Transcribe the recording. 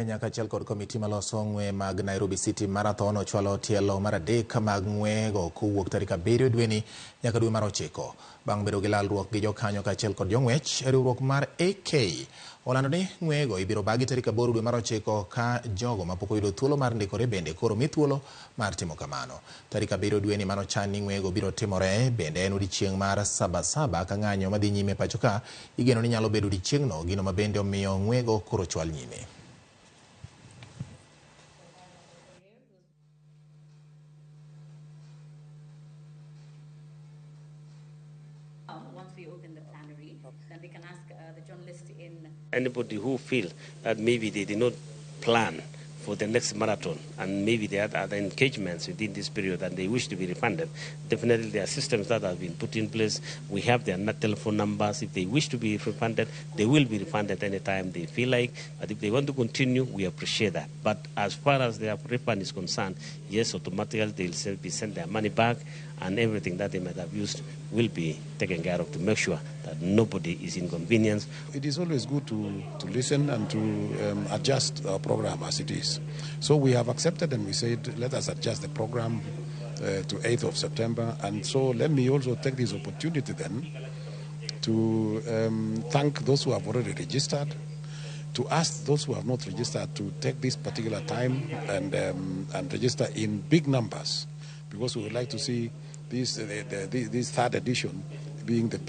Kenya kaachiel kod komiti maloso ng'we mag Nairobi City Marathon ochwalo tielo mar adek mag ng'wego kowuok tarik 7 dweni nyaka dwe mar 9. Bang' bedo gi lalruok gi jokanyo kaachiel kod jong'wech, riwruok mar AK olando ni ng'wego ibiro bagi tarik 8 dwe mar 9 ka jogo mapok oyudo thuolo mar ndikore bende koro mi thuolo mar timo kamano. Tarik 7 dweni manochan ni ng'wego biro timore bende en odiechieng' mar Sabasaba ka ng'anyo madhi nyime pacho ka igeno ni nyalo bedo odiechieng'no, gino ma bende omiyo ng'wego koro chwal nyime. Once we open the plenary, then they can ask the journalists in. Anybody who feel that maybe they did not plan for the next marathon and maybe they had other engagements within this period and they wish to be refunded, definitely there are systems that have been put in place. We have their telephone numbers. If they wish to be refunded, they will be refunded anytime they feel like. But if they want to continue, we appreciate that. But as far as their refund is concerned, yes, automatically they'll be sent their money back, and everything that they might have used will be taken care of to make sure that nobody is inconvenienced. It is always good to listen and to adjust our program as it is. So we have accepted and we said, let us adjust the program to 8th of September. And so let me also take this opportunity then to thank those who have already registered, to ask those who have not registered to take this particular time and register in big numbers, because we would like to see this third edition being the biggest.